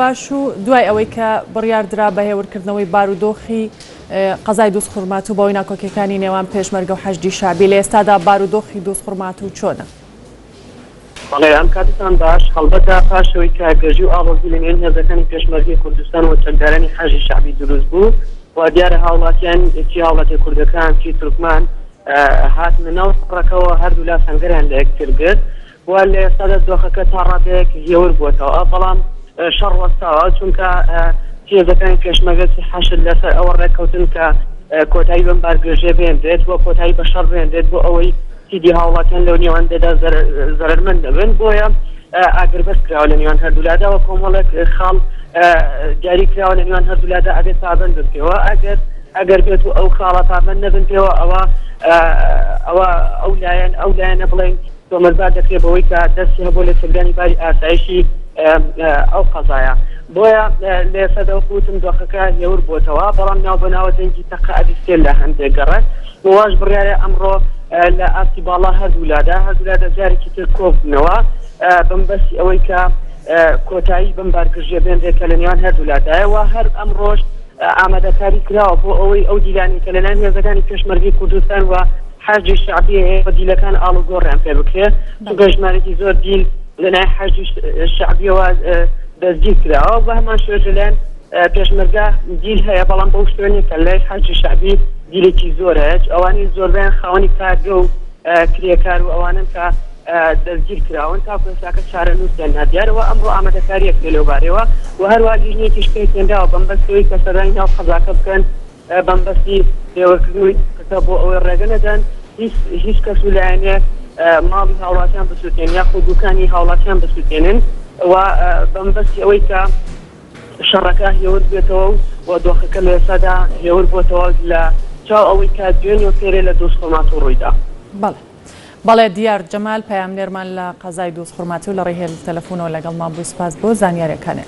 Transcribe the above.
باش و دوای ئەوەی کە بڕیار درا بە هێورکردنەوەی بارودۆخی قەزای دووزخورماتوو بەهۆی ناکۆکیەکانی نێوان پێشمەرگە و حەشدی شەعبی لە ئێستادا بارودۆخی دووزخورماتوو چۆنە؟ بەڵێ ئەم کاتتان باش، هەڵبەتە پاش ئەوەی کە گرژی و ئاڵۆزی لە نێوان هێزەکانی پێشمەرگەی کوردستان و چەکدارانی حەشدی شەعبی دروست بوو و دیارە هاوڵاتیان چی هاوڵاتیە کوردەکان چی تورکمان هاتنە ناو شەڕەکەوە هەردوولا سەنگەریان لە یەکتر گرت و لە ئێستادا دۆخەکە تا ڕادەیەک هێور بووەتەوە، بەڵام شەڕ وەستاوە، چونکە چ هێزەکانی پێشمەرگە چ حەشد لەسەر ئەوە ڕێککەوتن کە کۆتایی بەم بارگرژییە بهێنرێت و کۆتایی بە شەڕ بهێنرێت بۆ ئەوەی چیدی هاوڵاتیان لەو نێوەندەدا زەرەرمەند نەبن، بۆیە ئاگربەست کراوە لە نێوان هەردوولادا و کۆمەڵێک خاڵ دیاری کراوە لە نێوان هەردوولادا ئەبێت پابەند بن پێوە، ئەگەر ئەگەر بێت و ئەو خاڵە پابەند نەبن پێوە ئەوە ئەوە ئەو لایەن ئەو لایەنە بڵێن تۆمەتبار دەکرێت بەوەی کە دەستی هەبووە لە تێکدانی باری ئاسایشی ئەو قەزایە. بۆیە لە ئێستادا وەکو وتم دۆخەکە هێور بۆتەوە، بەڵام ناوبەناوە دەنگی تەقە ئەبیسترێت لە هەندێک گەڕەک و واش بڕیارە ئەمڕۆ لە ئاستی باڵا هەردوولادا هەردوولادا جارێکی تر کۆببنەوە بەمەبەستی ئەوەی کە کۆتایی بەم بارگرژیە بێنرێت کە لە نێوان هەردوولادایە و هەر ئەمڕۆش ئامادەکاری کراوە بۆ ئەوەی ئەو دیلانەی کە لەلایەن هێزەکانی پێشمەرگەی کوردستان و حەشدی شەعبی هەیە و دیلەکان ئاڵوگۆڕیان پێ بکرێت، چونکە ژمارەیەکی زۆر دیل لەلایەن حەشدی شەعبیەوە دەستگیر کراوە، بە هەمان شێوەش لەلایەن پێشمەرگە دیل هەیە، بەڵام بەو شێوە نییە کە لای حەشدی شەعبی دیلێکی زۆر هەیە، ئەوانەی زۆربەیان خاوەنی کارگە و کرێکار و ئەوانەن کە دەستگیر کراون تاکو ئێستاکە چارەنووسیان نادیارە و ئەمڕۆ ئامادەکارییەک هەیە لەوبارەیەوە و هەروەها لیژنەیەکیش پێکهێنراوە بەمەبەستی ئەوەی کە سەردانی ناو قەزاکە بکەن بەمەبەستی هێورکردنەوەی دۆخەکە بۆ ئەوەی ڕێگە نەدەن هیچ هیچ کەس و لایەنێک ماڵی هاوڵاتیان بسوتێن یاخود دوکانی هاوڵاتیان بسوتێنن و بەمەبەستی ئەوەی کە شەڕەکە هێور بێتەوە و دۆخەکە لە ئێستادا هێور بۆتەوە لە چاو ئەوەی کە دوێنێ و پێرێ لە دوزخورماتوو ڕوویدا. بەڵێ. بەڵێ دیار جەمال پەیامنێرمان لە قەزای دوزخورماتوو لە ڕێی هێل تەلەفونەوە لەگەڵمان بوو سپاس بۆ زانیارەکانێ.